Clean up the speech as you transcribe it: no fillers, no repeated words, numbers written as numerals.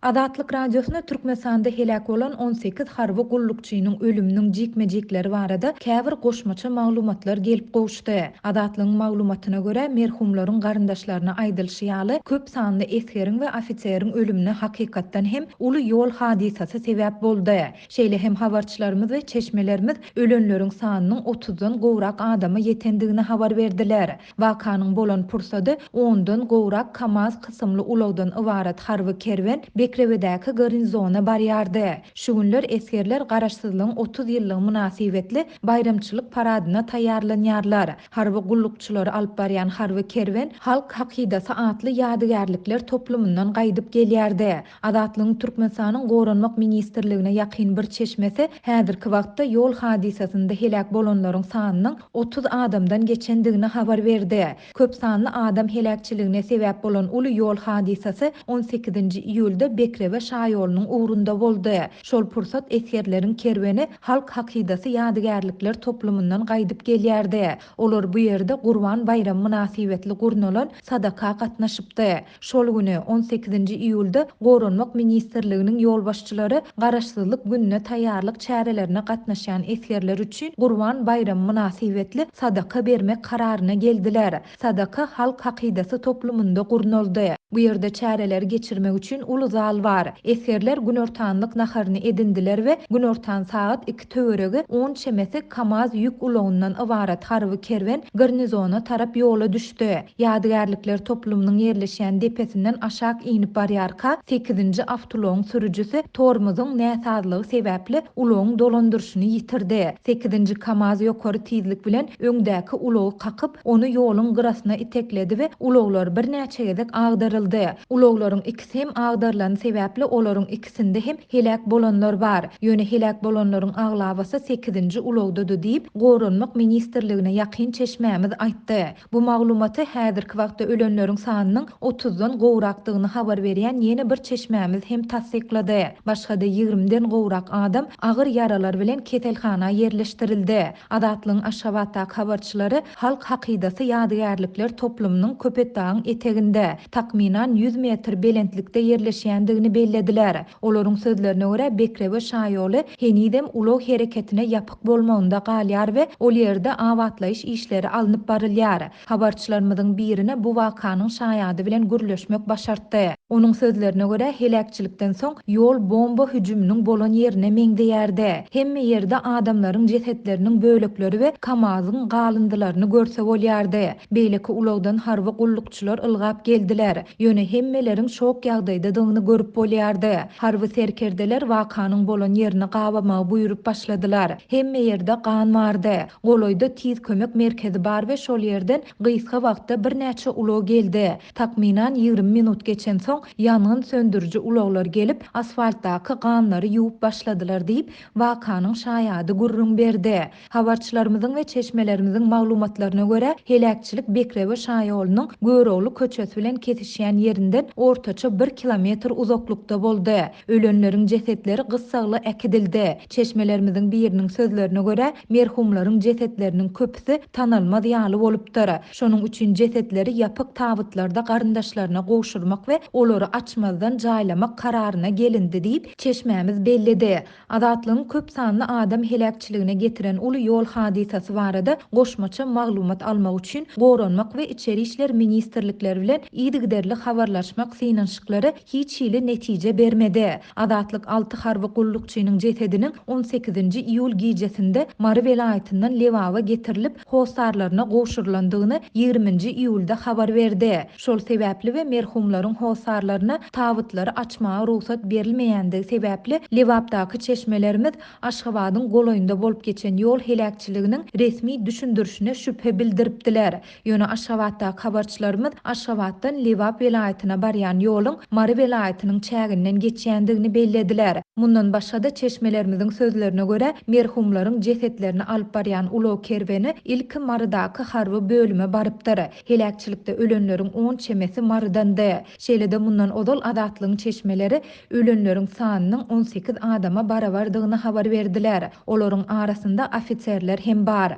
Azatlyk Radiosyna Türkmenistanda heläk bolan 18 harby gullukçynyň ölüminiň jikme-jikleri barada käbir goşmaça maglumatlar gelip gowuşdy. Azatlygyň maglumatyna görä, merhumlaryň garyndaşlaryna aýdylyşy ýaly, köp sanly esgeriň we ofiseriň ölümine hakykatdan hem uly ýol hadysasy sebäp boldy. Şeýle hem habarçylarymyz we çeşmelerimiz ölenleriň sanynyň otuzdan gowrak adama ýetendigini habar berdiler. Wakanyň bolan pursady ondan gowrak KAMAZ kysymly ulagdan ybarat harby kerwen Bekrewedäki garnizona barýardy. Şu günler esgerler Garaşsyzlygyň 30 ýyllygy mynasybetli baýramçylyk paradyna taýýarlanýarlar. Harby gullukçylary alyp barýan harby kerwen Halk hakydasy atly ýadygärlikler toplumyndan gaýdyp gelýärdi. Azatlygyň Türkmenistanyň Goranmak ministrligine ýakyn bir çeşmesi häzirki wagtda ýol hadysasynda heläk bolanlaryň sanynyň 30 adamdan geçendigini habar berdi. Köp sanly adam heläkçiligine sebäp bolan uly ýol hadysasy on sekizinji iýulda Bekrewe şaýolunyň ugrunda boldy. Şol pursat esgerleriň kerweni Halk hakydasy ýadygärlikler toplumyndan gaýdyp gelýärdi. Olar bu ýerde Gurban baýramy mynasybetli gurnalan sadaka gatnaşypdy. Şol güni, on sekizinji iýulda Goranmak ministrliginiň ýolbaşçylary Garaşsyzlyk gününe taýýarlyk çärelerine gatnaşýan esgerler üçin Gurban baýramy mynasybetli sadaka bermek kararyna geldiler. Sadaka Halk hakydasy toplumynda gurnaldy. Bu ýerde çäreleri geçirmek üçin uly zal bar. Esgerler günortanlyk naharyny edindiler we günortan sagat iki töweregi on çemesi KAMAZ ýük ulagyndan ybarat harby kerwen garnizona tarap ýola düşdi. Ýadygärlikler toplumynyň ýerleşýän depesinden aşak inip barýarka, sekizinji awtoulagyň sürüjisi tormozyň näsazlygy sebäpli ulagyň dolandyryşyny ýitirdi. Sekizinji KAMAZ ýokary tizlik bilen öňdäki ulagy kakyp, ony ýoluň gyrasyna itekledi we ulaglar birnäçe gezek agdaryldy. Ulaglaryň ikisi hem agdarylany sebäpli olaryň ikisinde hem heläk bolanlar bar. Ýöne heläk bolanlaryň aglabasy sekizinji ulagdady diýip, Goranmak ministrligine ýakyn çeşmämiz aýtdy. Bu maglumaty häzirki wagtda ölenleriň sanynyň otuzdan gowrakdygyny habar berýän ýene bir çeşmämiz hem tassyklady. Başga-da ýigrimiden gowrak adam agyr ýaralar bilen keselhana ýerleşdirildi. Azatlygyň Aşgabatdaky habarçylary Halk hakydasy ýadygärlikler toplumynyň Köpetdagyň eteginde, takmynan ýüz metr belentlikde ýerleşýändigini bellediler. Olaryň sözlerine görä, Bekrewe şaýoly henizem ulag hereketine ýapyk bolmagynda galýar we ol ýerde abatlaýyş işleri alnyp barylýar. Habarçylarymyzyň birine bu wakanyň şaýady bilen gürleşmek başartdy. Onuň sözlerine görä, heläkçilikden soň ýol bomba hüjüminiň bolan ýerine meňzeýärdi. Hemme ýerde adamlaryň jesetleriniň bölekleri we KAMAZ-yň galyndylaryny görse bolýardy. Beýleki ulagdan harby gullukçylar ylgap geldiler. Ýöne hemmeleriň şok ýagdaýdadygyny görüp bolýardy. Harby serkerdeler wakanyň bolan ýerini gabamagy buýrup başladylar. Hemme ýerde gan bardy. Golaýda tiz kömek merkezi bar we şol ýerden gysga wagtda birnäçe ulag geldi. Takmynan 20 minut geçensoň, ýangyn söndüriji ulaglar gelip, asfaltdaky ganlary ýuwup başladylar diýip, wakanyň şaýady gürrüň berdi. Habarçylarymyzyň we çeşmelerimiziň maglumatlaryna görä, heläkçilik Bekrewe şaýolunyň Görogly köçesi bilen kesişýän ýerinden ortaça bir kilometr uzaklykda boldy. Ölenleriň jesetleri gyssagly äkidildi. Çeşmelerimiziň biriniň sözlerine görä, merhumlaryň jesetleriniň köpüsi tanalmaz ýaly bolupdyr. Şonuň üçin jesetleri ýapyk tabytlarda garyndaşlaryna gowşurmak we olary açmazdan jaýlamak kararyna gelindi diýip, çeşmämiz belledi. Azatlygyň köp sanly adam heläkçiligine getiren uly ýol hadysasy barada goşmaça maglumat almak üçin Goranmak we Içeri işler ministrlikleri bilen yzygiderli habarlaşmak synanyşyklary hiç hili netije bermedi. Azatlyk alty harby gullukçynyň jesediniň on sekizinji iýul gijesinde Mary welaýatyndan Lebaba getirilip, hossarlaryna gowşurylandygyny ýigriminji iýulda habar berdi. Şol sebäpli we merhumlaryň hossarlaryna tabytlary açmaga rugsat berilmeýändigi sebäpli Lebapdaky çeşmelerimiz Aşgabadyň golaýynda bolup geçen ýol heläkçiliginiň resmi düşündirişine şübhe bildiripdiler. Ýöne Aşgabatdaky habarçylarymyz Aşgabatdan Lebap welaýatyna barýan ýoluň Mary welaýatynyň çäginden geçýändigini bellediler. Mundan başga-da, çeşmelerimiziň sözlerine görä, merhumlaryň jesetlerini alyp barýan ulag kerweni ilki Marydaky harby bölüme barypdyr. Heläkçilikde ölenleriň on çemesi Marydandy. Şeýle-de mundan ozal Azatlygyň çeşmeleri ölenleriň sanynyň 18 adama barabardygyny habar berdiler. Olaryň arasynda ofiserler hem bar.